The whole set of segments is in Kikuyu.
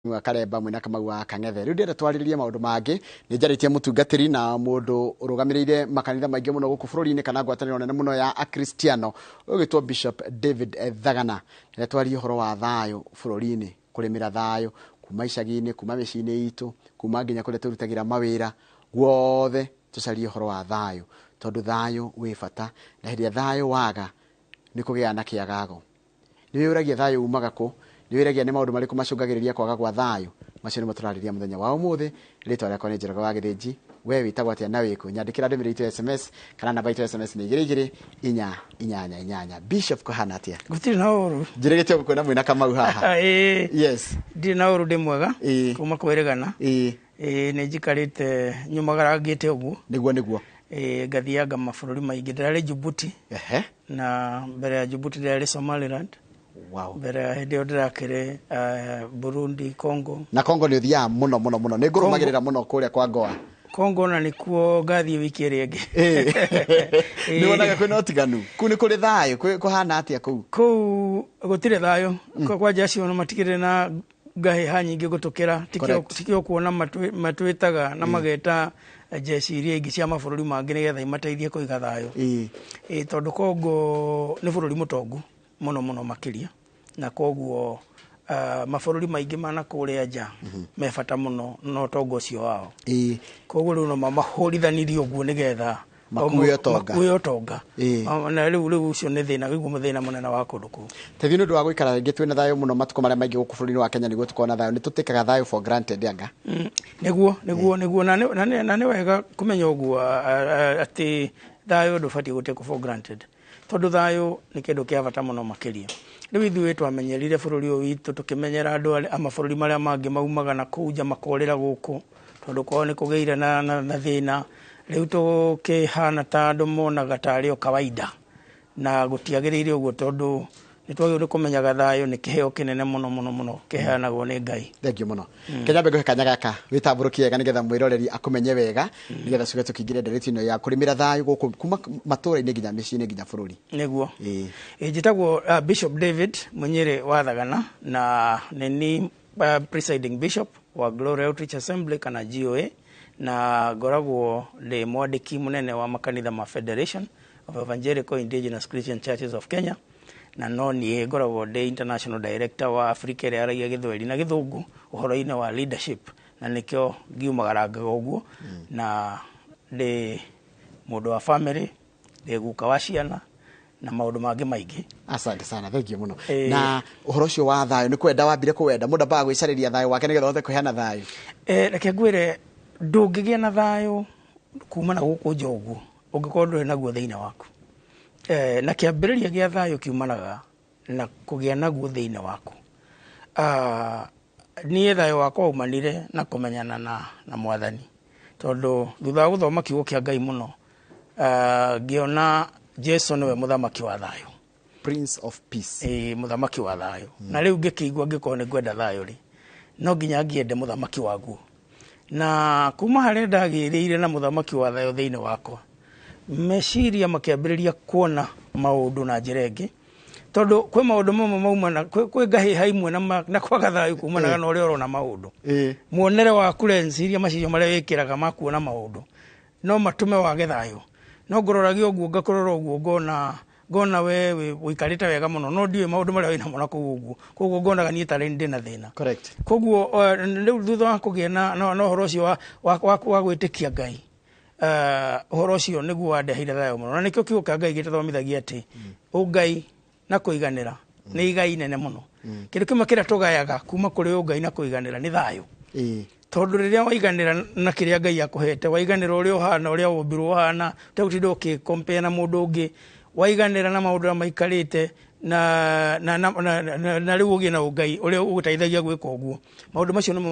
Wa Karemba mwina Kamau wa Kang'ethe. Rĩu ndĩrenda twarĩrĩrie maũndũ mangĩ. Nĩ njarĩtie mũtungatĩri na mũndũ ũrũgamĩrĩire makanitha maingĩ mũno gũkũ bũrũri-inĩ kana ngwatanĩro nene mũno ya Akristiano, ũgĩtwo Bishop David Thagana. Nĩ twarie ũhoro wa thayũ bũrũri-inĩ, kũrĩmĩra thayũ kuma icagi-inĩ, kuma mĩciĩ-inĩ itũ, kuma nginya kũrĩa tũrutagĩra mawĩra, guothe tũcarie ũhoro wa thayũ, tondũ thayũ wĩ bata, na hĩndĩ ĩrĩa thayũ waga nĩ kũgĩaga na kĩagago. Nĩ wĩyũragia thayũ umaga kũ? Nĩ wĩyũragia nĩ maũndũ marĩkũ macũngagĩrĩria kwaga gwa thayũ? Macio nĩmo tũrarĩrĩria mũthenya wa ũmũthĩ. Rĩtwa rĩakwa nĩ Njoroge wa Gĩthĩnji. We wĩtagwo atĩa na wĩkũ? Nyandĩkĩra ndũmĩrĩri itũ ya SMS kana namba itũ ya SMS nĩ igĩrĩ igĩrĩ inya inyanya inyanya. Bishop, kũhana atĩa? Gũtirĩ na ũru. Njĩrĩgĩte gũkuona mwĩna Kamau haha. Ĩĩ. Yes. Ndirĩ na ũru, ndĩ mwega. Kuma kwĩrĩgana. Ĩĩ, nĩ njikarĩte nyumagarangĩte ũguo. Nĩguo nĩguo. Ĩĩ, ngathianga mabũrũri maingĩ. Ndĩrarĩ Djibouti. Na mbere ya Djibouti ndĩrarĩ Somaliland. Mbere ya hĩndĩ ĩyo ndĩrakĩrĩ Burundi, Congo. Na Congo nĩ ũthiaga mũno mũno mũno. Nĩ ngũrũmagĩrĩra mũno kũrĩa kwa Goa. Congo na nĩkuo ngathiĩ wiki ĩrĩa ĩngĩ. Nĩ wonaga kwĩna ũtiganu? Kũu nĩ kũrĩ thayũ? Kũhana atĩa kũu? Kũu gũtirĩ thayũ. Kwanja acio matikĩrĩ na ngahĩha nyingĩ gũtũkĩra. Tikĩo kuona matwĩtaga na mageta jeshi iria ingĩ cia mabũrũri mangĩ nĩgetha imateithie kũiga thayũ. Tondũ Congo nĩ bũrũri mũtongu mũno mũno makĩria, na koguo mabũrũri maingĩ ma na kũrĩa nja me bata mũno na ũtonga ũcio wao. Koguo rĩu no mamahũrithanirie ũguo nĩgetha Makuue ũtonga. Makuue ũtonga. Na rĩu ũcio nĩ thĩna, rĩu thĩna mũnene wa kũndũ kũu. Thengiũ nĩ ũndũ wa gũikara rĩngĩ twĩna thayũ mũno matukũ marĩa maingĩ gũkũ bũrũri-inĩ wa Kenya nĩguo tũkorwo na thayũ, nĩ tũtĩkaga thayũ for granted anga. Nĩguo, nĩguo, nĩguo. Na nĩ wega kũmenya ũguo atĩ thayũ ndũbatiĩ gũtekwo for granted. Tondũ thayũ nĩ kĩndũ kĩa bata mũno makĩria. Rĩu ithuĩ twamenyerire bũrũri ũyũ witũ tũkĩmenyera andũ a mabũrũri marĩa mangĩ maumaga na kũu nja makorĩra gũkũ, tondũ kwao nĩ kũgĩire na thĩna. Rĩu tũkĩhana ta andũ monaga tarĩ o kawaida, na gũtiagĩrĩire ũguo, tondũ nĩ twagĩrĩirwo nĩ kũmenyaga thayũ nĩ kĩheo kĩnene mũno mũno mũno kĩheanagwo nĩ Ngai. Thengiũ mũno. Kenya ngũhe kanya gaka wĩtambũrũkie wega nĩgetha mwĩroreri akũmenye wega, nĩgetha coke tũkĩingĩre ndeereti ĩno ya kũrĩmĩra thayũ gũkũ kuma matũũra-inĩ nginya mĩciĩ-inĩ nginya bũrũri. Nĩguo. Njĩtagwo Bishop David Mũnyĩrĩ wa Thagana, na nĩ ni presiding bishop wa Glory Outreach Assembly kana GOA, na ngoragwo ndĩ mwandĩki mũnene wa makanitha ma Federation of Evangelical Indigenous Christian Churches of Kenya, na no niĩ ngoragwo ndĩ international director wa Africa ĩrĩa yaragia Gĩthweri na Gĩthũngũ ũhoro-inĩ wa leadership, na nĩkĩo ngiumagarangaga ũguo, na ndĩ mũndũ wa family, ndĩ guka wa ciana na maũndũ mangĩ maingĩ. Asante sana, thank you mũno. Na ũhoro ũcio wa thayũ nĩ kwenda wambire kũwenda, mũndũ ambaga gwĩcarĩria thayũ wake nĩgetha ahote kũheana thayũ. Reke ngwĩre, ndũngĩgĩa na thayũ kuma na gũkũ nja ũguo ũngĩkorwo ndũrĩ naguo thĩinĩ waku. Na kĩambĩrĩria gĩa thayũ kiumanaga na kũgĩa naguo thĩinĩ waku. Niĩ thayũ wakwa umanire na kũmenyana na Mwathani, tondũ thutha wa gũthoma kiugo kĩa Ngai mũno, ngĩona Jesu nĩwe mũthamaki wa thayũ. Prince of Peace. Mũthamaki wa thayũ. Na rĩu ngĩkĩigua ngĩkorwo nĩ ngwenda thayũ rĩ, no nginya ngĩende mũthamaki waguo. Na kuma harĩa ndagĩrĩire na mũthamaki wa thayũ thĩinĩ wakwa, meciria makĩambĩrĩria kuona maũndũ na njĩra ĩngĩ, tondũ kwĩ maũndũ mamwe maumana, kwĩ ngahĩha imwe na kwaga thayũ kumanaga na ũrĩa ũrona maũndũ. Muonere waku, lens iria macicio marĩa wĩkĩraga ma kuona maũndũ no matũme wage thayũ. No ngũroragia ũguo, ngakũrora ũguo, ngona we ũikarĩte wega mũno, no ndiũĩ maũndũ marĩa wĩnamo na kũu ũguo. Koguo ngonaga niĩ tarĩ ndĩ na thĩna. Koguo rĩu thutha wa kũgĩa na ũhoro ũcio wa gwĩtĩkia Ngai, ũhoro ũcio nĩguo wandeheire thayũ mũno. Na nĩkĩo kiugo kĩa Ngai gĩtũthomithagia atĩ ũngai na kũiganĩra nĩ igai inene mũno. Kĩndũ kĩmwe kĩrĩa tũgayaga kuma kũrĩ ũngai na kũiganĩra nĩ thayũ. Tondũ rĩrĩa waiganĩra na kĩrĩa Ngai akũhete, waiganĩra ũrĩa ũhana, ũrĩa wombirwo ũhana, ũtegũtinda ũkĩ-compare na mũndũ ũngĩ, waiganĩra na maũndũ marĩa maikarĩte, na rĩu ũgĩe na ũngai ũrĩa ũgũteithagia gwĩka ũguo. Maũndũ macio nĩmo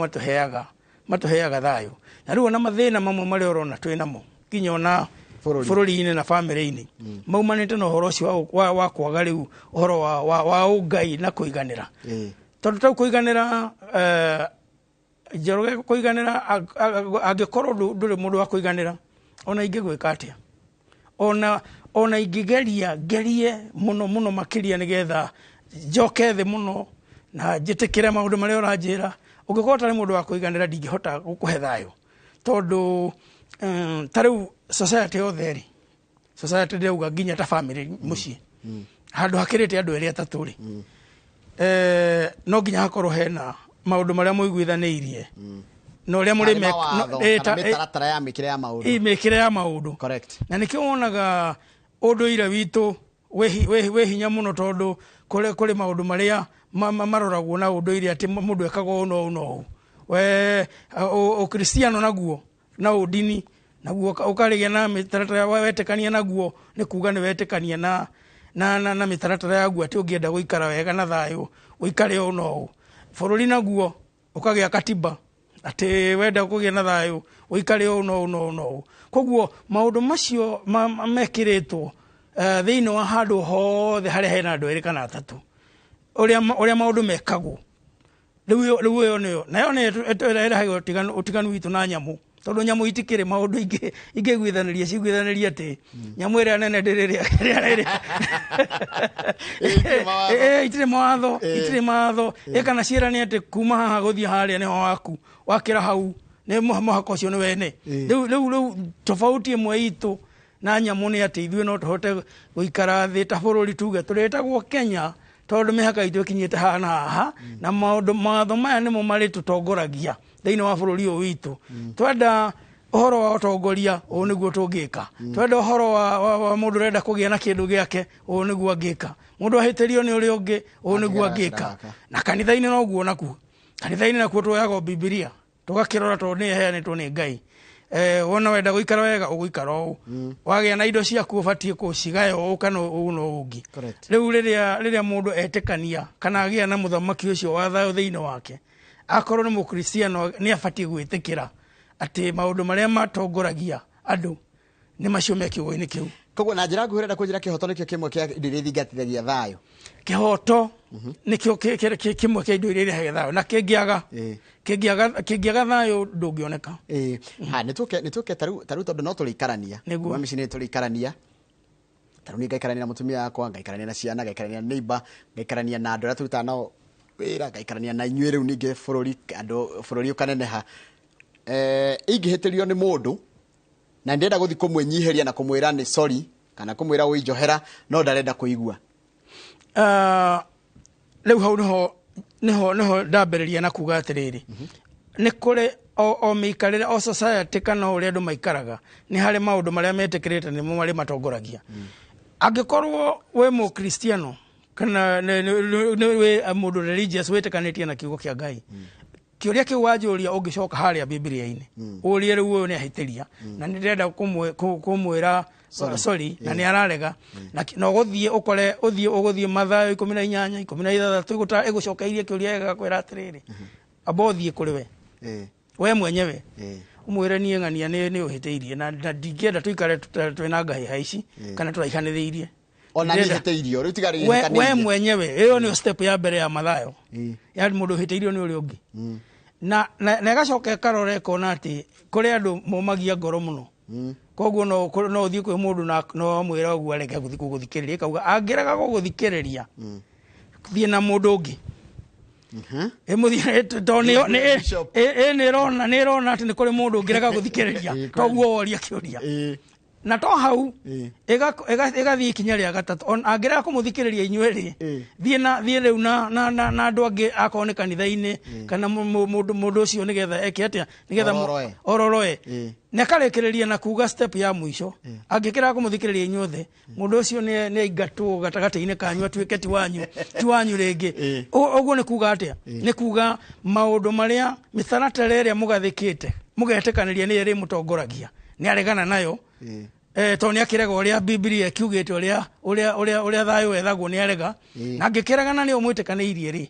matũheaga thayũ. Na rĩu ona mathĩna mamwe marĩa ũrona twĩ namo, nginya ona bũrũri-inĩ na bamĩrĩ-inĩ, maumanĩte na ũhoro ũcio wa kwaga rĩu ũhoro wa ũngai na kũiganĩra. Tondũ tau kũiganĩra, Njoroge kũiganĩra, angĩkorwo ndũrĩ mũndũ wa kũiganĩra, ona ingĩgwĩka atĩa, ona ingĩgeria ngerie mũno mũno makĩria nĩgetha njoke thĩ mũno na njĩtĩkĩre maũndũ marĩa ũranjĩra, Ũngĩkorwo ũtarĩ mũndũ wa kũiganĩra, ndingĩhota gũkũhe thayũ, tondũ ta rĩu society yothe rĩ, society ndĩrauga nginya ta family, mũciĩ, handũ hakĩrĩte andũ erĩ atatũ rĩ, no nginya hakorwo hena maũndũ marĩa mũiguithanĩirie na ũrĩa mũrĩ Harĩ mawatho, kana mĩtaratara ya mĩkĩre ya maũndũ. Mĩkĩre ya maũndũ. Na nĩkĩo wonaga ũndũire witũ wĩ hinya mũno, tondũ kũrĩ maũndũ marĩa maroragwo na ũndũire, atĩ mũndũ ekaga ũũ na ũũ na ũũ. We ũkristiano naguo na ũndini naguo ũkarĩgĩa na mĩtaratara, wetĩkania naguo nĩ kuga nĩ wetĩkania na mĩtaratara yaguo, atĩ ũngĩenda gũikara wega na thayũ, ũikare ũũ na ũũ. Bũrũri naguo ũkagĩa katiba, atĩ wenda kũgĩa na thayũ, ũikare ũũ na ũũ na ũũ na ũũ. Koguo maũndũ macio mekĩrĩtwo thĩinĩ wa handũ hothe harĩa hena andũ erĩ kana atatũ, ũrĩa maũndũ mekagwo rĩu ĩyo nĩyo nayo nĩ ĩrehaga ũtiganu witũ na nyamũ, tondũ nyamũ itikĩrĩ maũndũ ingĩ ingĩiguithanĩria, ciguithanĩrie atĩ nyamũ ĩrĩa nene ndĩrĩrĩa ĩrĩa Itirĩ mawatho. Itirĩ mawatho, itirĩ mawatho. Kana ciĩrane atĩ kuma haha gũthiĩ harĩa nĩho waku, wakĩra hau nĩ mũhaka ũcio nĩ wene. Rĩu tofauti ĩmwe itũ na nyamũ nĩ atĩ ithuĩ no tũhote gũikara thĩ ta bũrũri, tuge tũrĩtagwo Kenya tondũ mĩhaka itũ ĩkinyĩte haha na haha, na maũndũ mawatho maya nĩmo marĩtũtongoragia thĩinĩ wa bũrũri ũyũ witũ. Twenda ũhoro wa ũtongoria, ũũ nĩguo tũngĩka. Twenda ũhoro wa mũndũ ũrenda kũgĩa na kĩndũ gĩake, ũũ nĩguo angĩka. Mũndũ ahĩtĩrio nĩ ũrĩa ũngĩ, ũũ nĩguo Angĩgera angĩka. gaka. Na kanitha-inĩ noguo, nakuo kanitha-inĩ nakuo tuoyaga o Bibilia tũgakĩrora, tondũ nĩ ĩheanĩtwo nĩ Ngai. Wona wenda gũikara wega, ũgũikara ũũ. Wagĩa na indo ciaku, ũbatiĩ kũcigaya ũũ kana ũũ na ũũ ũngĩ. Rĩu rĩrĩa mũndũ etĩkania kana agĩa na mũthamaki ũcio wa thayũ thĩinĩ wake, akorwo nĩ mũkristiano, nĩ abatiĩ gwĩtĩkĩra atĩ maũndũ marĩa matongoragia andũ nĩ macio me kiugo-inĩ kĩu. Koguo na njĩra nguhĩ ũrenda kũnjĩra kĩhoto nĩkĩo kĩmwe kĩa indo iria ithingatithagia thayũ? Kĩhoto nĩkĩo kĩmwe kĩa indo iria irehaga thayũ, na kĩngĩaga kĩngĩaga thayũ ndũngĩoneka. Ĩĩ, ha nĩ tũke tarĩu tondũ no tũrĩikarania. Nĩguo. Kuma mĩciĩ nĩ tũrĩikarania. Tarĩu niĩ ngaikarania na mũtumia wakwa, ngaikarania na ciana, ngaikarania na neighbor, ngaikarania na andũ arĩa tũrutaga nao wĩra, ngaikarania na inyuĩ. Rĩu ningĩ bũrũri, andũ, bũrũri ũkaneneha. Ingĩhĩtĩrio nĩ mũndũ na ndĩrenda gũthiĩ kũmwĩnyihĩria na kũmwĩra nĩ sorry kana kũmwĩra ũinjohera, no ndarenda kũigua. Rĩu hau nĩho ndambĩrĩria na kuga atĩrĩrĩ, nĩ kũrĩ o mĩikarĩre, o society kana ũrĩa andũ maikaraga, nĩ harĩ maũndũ marĩa metĩkĩrĩte nĩmo marĩ matongoragia. Angĩkorwo wĩ mũkristiano kana nĩ wĩ mũndũ religious, wĩtĩkanĩtie na kiugo kĩa Ngai, kĩũria kĩu wanjũria, ũngĩcoka harĩa Bibilia-inĩ ũrie, rĩu ũyũ nĩ ahĩtĩria na nĩ ndĩrenda kũmwĩra Sorry. sorry, na nĩ ararega, na ũgũthiĩ ũkore, ũthiĩ ũgũthiĩ Mathayo 18 16, ĩgũcokeirie kĩũria, ĩgakwĩra atĩrĩrĩ, amba ũthiĩ kũrĩ we, we mwenyewe, ũmwĩre niĩ ng'ania nĩ ũhĩtĩirie na ndingĩenda tũikare twĩna ngahĩha ici kana tũraihanĩrĩirie. Ona nĩ Ndĩrenda- hĩtĩirio rĩu tiga we rĩhĩtanĩirie. mwenyewe, ĩyo nĩyo step ya mbere ya Mathayo, ya mũndũ ũhĩtĩirio nĩ ũrĩa ũngĩ, na ĩgacoka ĩkarora ĩkona atĩ kũrĩ andũ momagia ngoro mũno. Koguo no ũthiĩ kwĩ mũndũ na no mwĩra ũguo, areke gũthiĩ gũgũthikĩrĩria. Ĩkauga angĩrega gũgũthikĩrĩria, thiĩ na mũndũ ũngĩ. Ĩmũthiĩ tondũ Bishop. nĩ ĩrona atĩ nĩ kũrĩ mũndũ ũngĩrega gũthikĩrĩria. Toguo woria kĩũria na to hau, ĩgathiĩ ikinya rĩa gatatũ. Angĩrega kũmũthikĩrĩria inyuerĩ, thiĩ rĩu na andũ angĩ, akorwo nĩ kanitha-inĩ kana mũndũ ũcio, nĩgetha eke atĩa, nĩgetha Ororoe. Ororoe. Na ĩkarĩkĩrĩria na kuga step ya mũico, angĩkĩrega kũmũthikĩrĩria inyuothe, mũndũ ũcio nĩ aingatwo gatagatĩ-inĩ kanyu, atuĩke ti wanyu rĩngĩ. Ũguo nĩ kuga atĩa? Nĩ kuga maũndũ marĩa, mĩtaratara ĩrĩa mũgathĩkĩte mũgetĩkanĩria nĩ ĩrĩ mũtongoragia, nĩ aregana nayo. Tondũ nĩ akĩrega ũrĩa Bibilia ĩkiugĩte, ũrĩa thayũ wethagwo, nĩ arega. Na angĩkĩregana nĩo mwĩtĩkanĩirie rĩ,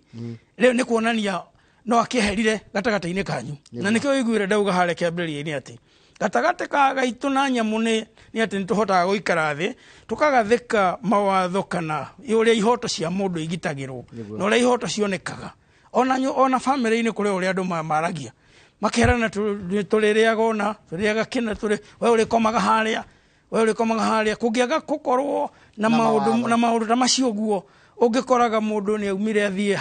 rĩu nĩ kuonania no akĩeherire gatagatĩ-inĩ kanyu. Na nĩkĩo ũiguire ndauga harĩa kĩambĩrĩria-inĩ atĩ gatagatĩ ka gaitũ na nyamũ nĩ atĩ nĩ tũhotaga gũikara thĩ tũkagathĩka mawatho kana ũrĩa ihoto cia mũndũ igitagĩrwo na ũrĩa ihoto cionekaga. Ona bamĩrĩ-inĩ kũrĩ ũrĩa andũ maragia makerana, tũrĩrĩaga, ona tũrĩaga kĩna, tũrĩ we ũrĩkomaga harĩa, we ũrĩkomaga harĩa, kũngĩaga gũkorwo na Na maũndũ mawatho. na maũndũ ta macio ũguo. Ũngĩkoraga mũndũ nĩ aumire athiĩ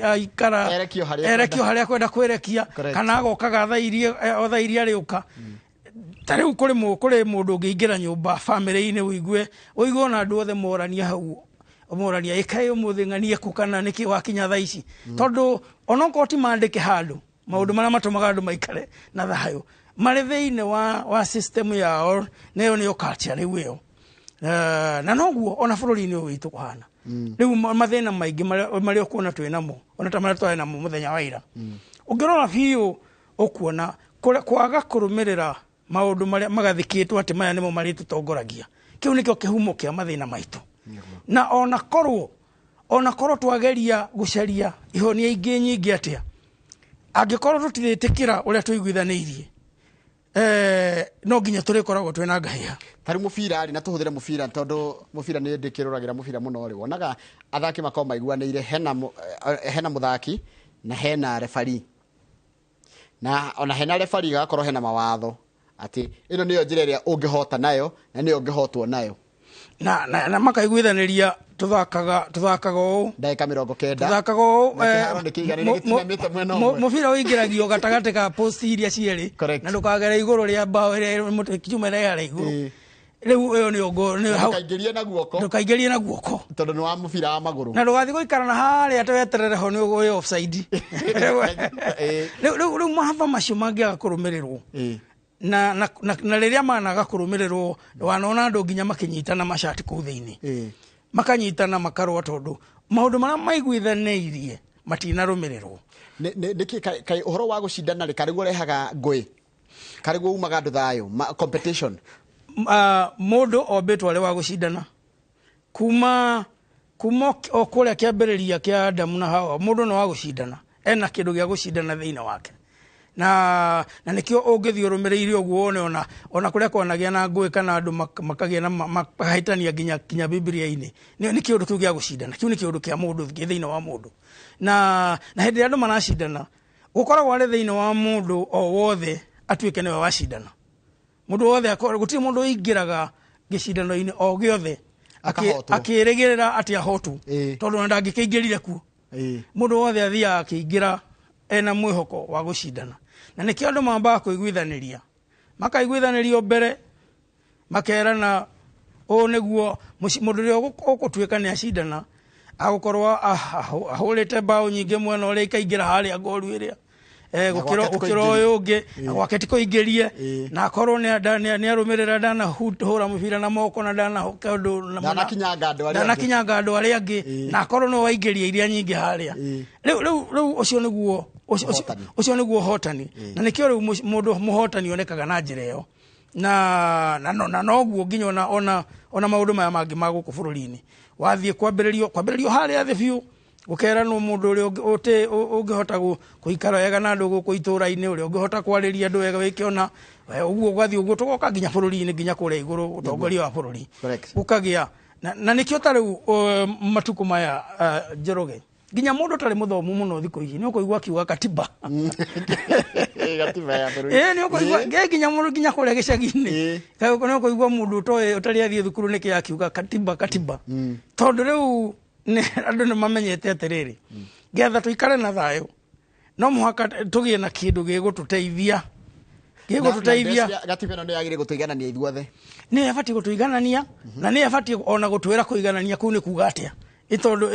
aikara Erekio harĩa erekio harĩa kwenda kwĩrekia. Correct. Kana agokaga thaa iria o thaa iria arĩũka. Ta rĩu kũrĩ mũndũ ũngĩingĩra nyũmba bamĩrĩ-inĩ, ũigue ona andũ othe morania hau, morania ĩkaĩ ũmũthĩ ng'anie kũ kana nĩkĩ wakinya thaa ici, tondũ onokorwo ti mandĩke handũ maũndũ marĩa matũmaga andũ maikare na thayũ marĩ thĩinĩ wa system yao, nayo nĩyo culture rĩu ĩyo. Na noguo ona bũrũri-inĩ ũyũ witũ kũhana rĩu mathĩna maingĩ marĩa ũkuona twĩ namo, ona ta marĩa twarĩ namo mũthenya wa ira, ũngĩrora biũ ũkuona kwaga kũrũmĩrĩra maũndũ marĩa magathĩkĩtwo atĩ maya nĩmo marĩtũtongoragia, kĩu nĩkĩo kĩhumo kĩa mathĩna maitũ. Na onakorwo twageria gũcaria ihonia ingĩ nyingĩ atĩa, angĩkorwo tũtirĩtĩkĩra ũrĩa tũiguithanĩirie, no nginya tũrĩkoragwo twĩna ngahĩha. Ta rĩu mũbira rĩ, na tũhũthĩre mũbira tondũ mũbira nĩ ndĩkĩroragĩra mũbira mũno rĩ, wonaga athaki makorwo maiguanĩire, hena mũthaki na hena referee, na ona hena referee gakorwo hena mawatho atĩ ĩno nĩyo njĩra ĩrĩa ũngĩhota nayo na nĩyo ũngĩhotwo nayo. Na makaiguithanĩria tũthakaga ũũ ndagĩka 90 tũthakaga ũũ na kĩharo nĩ kĩiganĩire, gĩtinamĩte mwena ũmwe. Mũbira ũingĩragio gatagatĩ ka post iria cierĩ Correct. na ndũkagere igũrũ rĩa mbaũ ĩrĩa chuma ĩrĩa ĩharĩa igũrũ. Rĩu ĩyo nĩyo nĩyo hau. Ndũkaingĩrie na guoko. Ndũkaingĩrie na guoko. Tondũ nĩ wa mũbira wa magũrũ. Na ndũgathiĩ gũikara na harĩa atĩ weterere ho nĩ ũgũĩ offside. Rĩu mahatha macio mangĩaga kũrũmĩrĩrwo na rĩrĩa managa kũrũmĩrĩrwo, wanona andũ nginya makĩnyitana macati kũu thĩinĩ, makanyitana makarũa tondũ maũndũ marĩa maiguithanĩirie matinarũmĩrĩrwo. Nĩkĩ kaĩ ũhoro wa gũcindana rĩ karĩguo ũrehaga ngũĩ, karĩguo umaga andũ thayũ, competition? Mũndũ ombĩtwo arĩ wa gũcindana kuma o kũrĩa kĩambĩrĩria kĩa Adamu na Hawa. Mũndũ nĩ wa gũcindana, ena kĩndũ gĩa gũcindana thĩinĩ wake, na nĩkĩo ũngĩthiĩ ũrũmĩrĩire ũguo wone ona kũrĩa kwanagĩa na ngũĩ kana andũ makagĩa na makahĩtania nginya Bibilia-inĩ, nĩ kĩũndũ kĩu gĩa gũcindana. Kĩu nĩ kĩũndũ kĩa mũndũ gĩ thĩinĩ wa mũndũ, na hĩndĩ ĩrĩa andũ maracindana gũkoragwo arĩ thĩinĩ wa mũndũ o wothe atuĩke nĩwe wacindana. Mũndũ wothe gũtirĩ mũndũ ũingĩraga gĩcindano-inĩ o gĩothe Akahotwo. Akĩrĩgĩrĩra atĩ ahotwo, tondũ ona ndangĩkĩingĩrire kuo. Mũndũ wothe athiaga akĩingĩra ena mwĩhoko wa gũcindana, na nĩkĩo andũ mambaga kũiguithanĩria, makaiguithanĩrio mbere, makerana ũũ nĩguo mũndũ ũrĩa ũgũtuĩka nĩ acindana agũkorwo ahũrĩte mbaũ nyingĩ mwena ũrĩa ikaingĩra harĩa ngoru ĩrĩa Na gũkĩra gwake ti gũkĩra kũingĩria. ũyũ ũngĩ, na gwake ti kũingĩrie, na akorwo nĩ arũmĩrĩra, ndanahũra mũbira na moko na ndanahoka ũndũ na Ndanakinyanga andũ arĩa angĩ. Ndanakinyanga andũ arĩa angĩ, na akorwo nĩwe waingĩria iria nyingĩ harĩa. Rĩu ũcio nĩguo Ũhotani. Ũcio nĩguo ũhotani, na nĩkĩo rĩu mũndũ mũhotani onekaga na njĩra ĩyo, na noguo nginya ona maũndũ maya mangĩ ma gũkũ bũrũri-inĩ wathiĩ kwambĩrĩrio harĩa thĩ biũ, gũkeranwo mũndũ ũrĩa ũngĩhota gũikara wega na andũ gũkũ itũra-inĩ, ũrĩa ũngĩhota kwarĩria andũ wega wĩkĩona ũguo, ũgathiĩ ũguo tũgoka nginya bũrũri-inĩ, nginya kũrĩa igũrũ ũtongoria wa bũrũri. Gũkagĩa na nĩkĩo ta rĩu matukũ maya, Njoroge, nginya mũndũ ũtarĩ mũthomu mũno thikũ ici nĩ ũkũigua akiuga katiba. Gatiba ya bũrũri. Ĩĩ, nĩ ũkũigua nginya mũndũ nginya kũrĩa gĩcagi-inĩ. Nĩ ũkũigua mũndũ ũtoĩ ũtarĩ athiĩ thukuru nĩkĩ akiuga katiba katiba, tondũ rĩu andũ nĩ mamenyete atĩrĩrĩ, getha tũikare na thayũ no mũhaka tũgĩe na kĩndũ gĩgũtũteithia gĩgũtũteithia. Na gatiba ĩno nĩ yagĩrĩire gũtũiganania ithuothe. Nĩ ĩbatiĩ gũtũiganania, na nĩ ĩbatiĩ ona gũtwĩra kũiganania kũu nĩ kuga atĩa, ĩ tondũ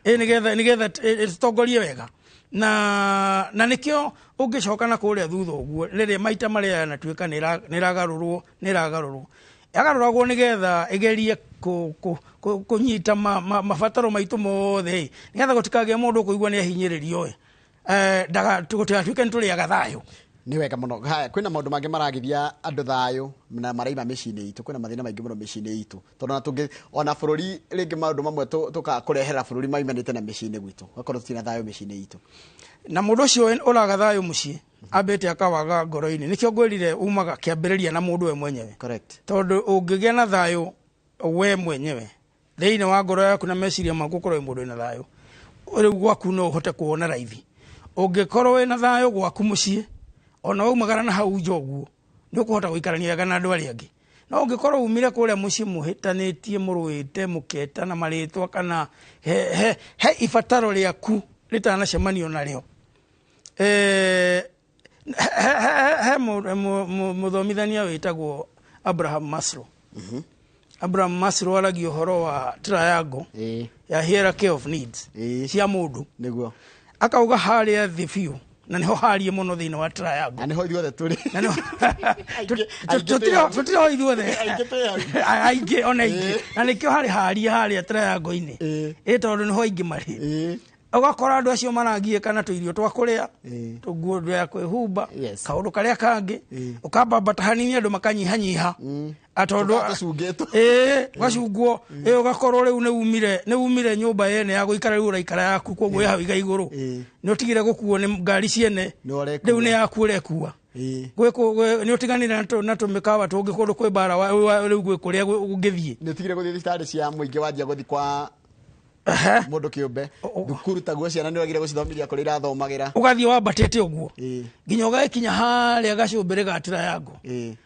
nĩgetha ĩtũtongorie wega, na nĩkĩo ũngĩcoka na kũrĩa thutha ũguo rĩrĩa maita marĩa yanatuĩka nĩ ĩragarũrwo yagarũragwo nĩgetha ĩgerie kũnyita mabataro maitũ mothe, nĩgetha gũtikagĩe mũndũ ũkũigua nĩ ahinyĩrĩrio, gũtigatuĩke nĩ tũrĩaga thayũ. Nĩ wega mũno. Haya, kwĩna maũndũ mangĩ maragithia andũ thayũ na maraima mĩciĩ-inĩ itũ. Kwĩna mathĩna maingĩ mũno mĩciĩ-inĩ itũ, tondũ ona tũngĩ ona bũrũri rĩngĩ maũndũ mamwe tũkakũrehera bũrũri maimanĩte na mĩciĩ-inĩ gwitũ, gakorwo tũtirĩ na thayũ mĩciĩ-inĩ itũ. Na mũndũ ũcio ũraga thayũ mũciĩ ambĩte akawaga ngoro-inĩ, nĩkĩo ngwĩrire umaga kĩambĩrĩria na mũndũ we mwenyewe. Tondũ ũngĩgĩa na thayũ we mwenyewe thĩinĩ wa ngoro yaku na meciria maku, ũkorwo wĩ mũndũ wĩna thayũ, rĩu gwaku no ũhote kuona raithi. Ũngĩkorwo wĩna thayũ gwaku mũciĩ, ona waumagara na hau nja ũguo nĩ ũkũhota gũikarania wega na andũ arĩa angĩ. No ũngĩkorwo umire kũrĩa mũciĩ mũhĩtanĩtie, mũrũĩte, mũketana marĩtwa, kana he ibataro rĩaku rĩtanacemanio narĩo. He mũthomithania wĩtagwo Abraham Maslow. Abraham Maslow aragia ũhoro wa triangle ya hierarchy of needs cia mũndũ. Akauga harĩa thĩ biũ, na nĩho harie mũno thĩinĩ wa triangle. Na nĩho ithuothe tũrĩ. Na nĩho Aingĩ- aingĩ twĩ hau. Tũtirĩ ho ithuothe. Aingĩ twĩ hau. Aingĩ ona aingĩ, na nĩkĩo harĩ haria harĩa triangle-inĩ, ĩ tondũ nĩho aingĩ marĩ. Ũgakora andũ acio maragiĩka na tũirio twa kũrĩa, tũguo ya kwĩhumba, kaũndũ karĩa kangĩ ũkambambata hanini andũ makanyihanyiha. Tondũ Tũkoragwo tũcungĩtwo. Ĩĩ, ũgacungwo. Ĩĩ, ũgakorwo rĩu nĩ umire nyũmba yene ya gũikara, rĩu ũraikara yaku, koguo ĩ hau iga igũrũ. Nĩ ũtigire gũkuo nĩ ngari ciene. Nĩ ũrekua. Rĩu nĩ yaku ũrekua. Nĩ ũtiganire na tũmĩkawa tũngĩ kũndũ kwĩ mbara, rĩu gwĩ kũrĩa ũngĩthiĩ. Nĩ ũtigire gũthiĩ thibitarĩ cia mũingĩ, wanjia gũthiĩ kwa mũndũ kĩũmbe. Thukuru taguo ciana nĩ wagire gũcithomithia kũrĩa irathomagĩra. Ũgathiĩ wambatĩte ũguo nginya ũgagĩkinya harĩa gacũmbĩrĩ ga triangle,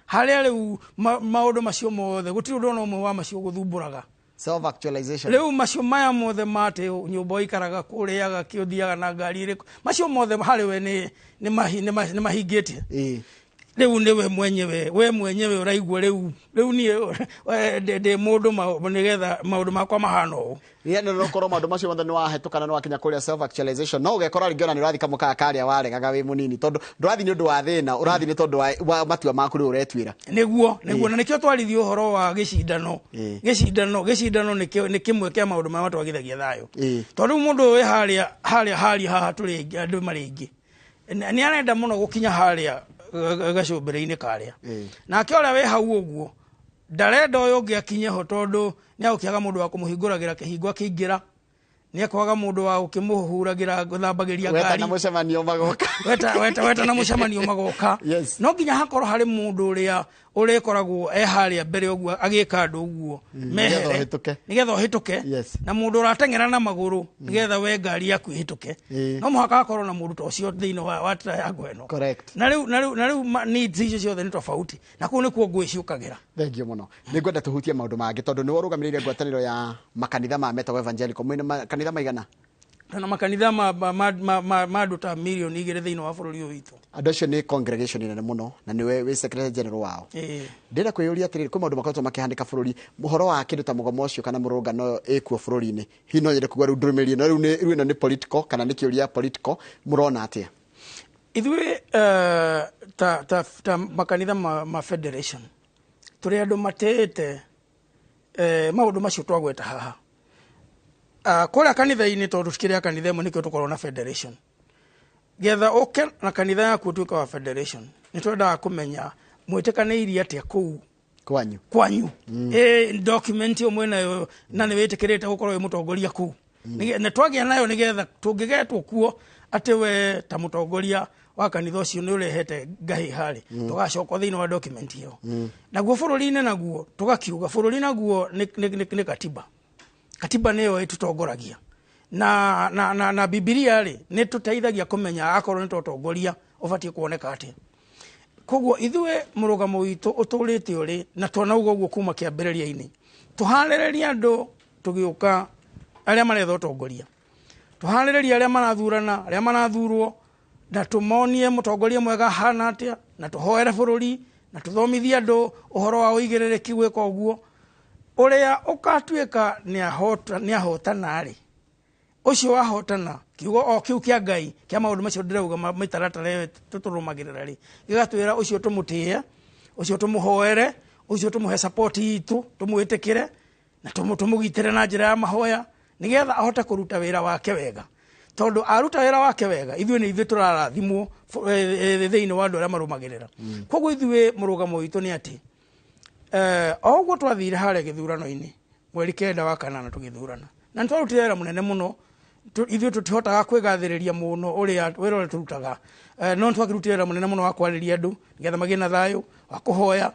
harĩa rĩu maũndũ macio mothe gũtirĩ ũndũ ona ũmwe wa macio gũthumbũraga. Self actualization. Rĩu macio maya mothe matĩ nyũmba ũikaraga, kũrĩaga kĩ, ũthiaga na ngari ĩrĩkũ, macio mothe harĩ we nĩ mahingĩtie. Rĩu nĩwe mwenyewe, we mwenyewe ũraigua rĩu niĩ ndĩ mũndũ nĩgetha maũndũ makwa mahana ũũ. Rĩrĩa nĩ ũkorwo maũndũ macio mothe nĩ wahĩtũka na nĩ wakinya kũrĩa self actualization, no ũgekora rĩngĩ ona nĩ ũrathiĩ kamũkawa karĩa waregaga wĩ mũnini, tondũ ndũrathiĩ nĩ ũndũ wa thĩna, ũrathiĩ nĩ tondũ wa matua maku rĩu ũretuĩra. Nĩguo, na nĩkĩo twarithia ũhoro wa gĩcindano. Gĩcindano nĩ kĩmwe kĩa maũndũ marĩa matwagithagia thayũ, tondũ rĩu mũndũ ũyũ wĩ harĩa haha tũrĩ aingĩ, andũ marĩ aingĩ, nĩ arenda mũno gũkinya harĩa gacũmbĩrĩ-inĩ karĩa, nake ũrĩa wĩ hau ũguo ndarenda ũyũ ũngĩ akinye ho, tondũ nĩ agũkĩaga mũndũ wa kũmũhingũragĩra kĩhingo akĩingĩra, nĩ akwaga mũndũ wa gũkĩmũhuragĩra, gũthambagĩria ngari. Wetana mũcemanio magoka. Weta na mũcemanio magoka. No nginya hakorwo harĩ mũndũ ũrĩa ũrĩkoragwo e harĩa mbere ũguo agĩka andũ ũguo mehere. Nĩgetha ũhĩtũke. Nĩgetha ũhĩtũke. Na mũndũ ũrateng'era na magũrũ nĩgetha we ngari yaku ĩhĩtũke. No mũhaka hakorwo na mũndũ ta ũcio thĩinĩ wa triangle ĩno. Na rĩu needs icio ciothe nĩ tofauti, na kũu nĩkuo ngũĩ ciũkagĩra. Thengiũ mũno. Nĩ ngwenda tũhutie maũndũ mangĩ, tondũ nĩwe ũrũgamĩrĩire ngwatanĩro ya makanitha ma metagwo evangelical. Mwĩna makanitha maigana? Twĩna makanitha ma andũ ta 2 mirioni thĩinĩ wa bũrũri ũyũ witũ. Andũ acio nĩ congregation nene mũno, na nĩwe wĩ secretary general wao. Ndĩrenda kwĩyũria atĩrĩrĩ, kwĩ maũndũ makoretwo makĩhanĩka bũrũri, ũhoro wa kĩndũ ta mũgomo ũcio kana mũrũngano ĩkuo bũrũri-inĩ. Hihi no nyende kugua rĩu ndũmĩrĩri ĩno, rĩu ĩno nĩ political kana nĩ kĩũria political, mũrona atĩa? Ithuĩ ta makanitha ma federation tũrĩ andũ matĩĩte maũndũ macio twagweta haha. Kũrĩa kanitha-inĩ, tondũ tukĩrĩ a kanitha ĩmwe, nĩkĩo tũkorwo na federation. Getha ũke na kanitha yaku ũtuĩke wa federation, nĩ twendaga kũmenya mwĩtĩkanĩirie atĩa kũu kwanyu. Kwanyu. Ĩ document ĩyo mwĩnayo na nĩ wĩtĩkĩrĩte gũkorwo wĩ mũtongoria kũu? Na twagĩa nayo nĩgetha tũngĩgetwo kuo atĩ we ta mũtongoria wa kanitha ũcio nĩ ũrehete ngahĩ harĩ, tũgacoka thĩinĩ wa document ĩyo. Naguo bũrũri-inĩ, naguo tũgakiuga bũrũri naguo nĩ katiba. Katiba nĩyo ĩtũtongoragia na Bibilia rĩ nĩ tũteithagia kũmenya akorwo nĩ tũtongoria ũbatiĩ kuoneka atĩa. Koguo ithuĩ mũrũgamo witũ ũtũrĩte ũrĩ na twanauga ũguo kuma kĩambĩrĩria-inĩ, tũharĩrĩrie andũ tũgĩũka arĩa maretha ũtongoria, tũharĩrĩrie arĩa marathurana, arĩa marathurwo, na tũmonie mũtongoria mwega ahana atĩa, na tũhoere bũrũri, na tũthomithie andũ ũhoro wa ũigĩrĩrĩki gwĩka ũguo. Ũrĩa ũgatuĩka nĩ ahotana rĩ, ũcio wahotana, kiugo o kĩu kĩa Ngai kĩa maũndũ macio ndĩrauga, mĩtaratara ĩyo tũtũrũmagĩrĩra rĩ, gĩgatwĩra ũcio tũmũtĩe, ũcio tũmũhoere, ũcio tũmũhe support itũ, tũmwĩtĩkĩre na tũmũgitĩre na njĩra ya mahoya nĩgetha ahote kũruta wĩra wake wega, tondũ aruta wĩra wake wega, ithuĩ nĩ ithuĩ tũrarathimwo thĩinĩ wa andũ arĩa marũmagĩrĩra. Koguo ithuĩ mũrũgamo witũ nĩ atĩ o ũguo twathire harĩa gĩthurano-inĩ mweri 9 wa kanana tũgĩthurana, na nĩ twarutire wĩra mũnene mũno. Ithuĩ tũtihotaga kwĩgathĩrĩria mũno ũrĩa wĩra ũrĩa tũrutaga, no nĩ twakĩrutire wĩra mũnene mũno wa kwarĩria andũ nĩgetha magĩe na thayũ wa kũhoya,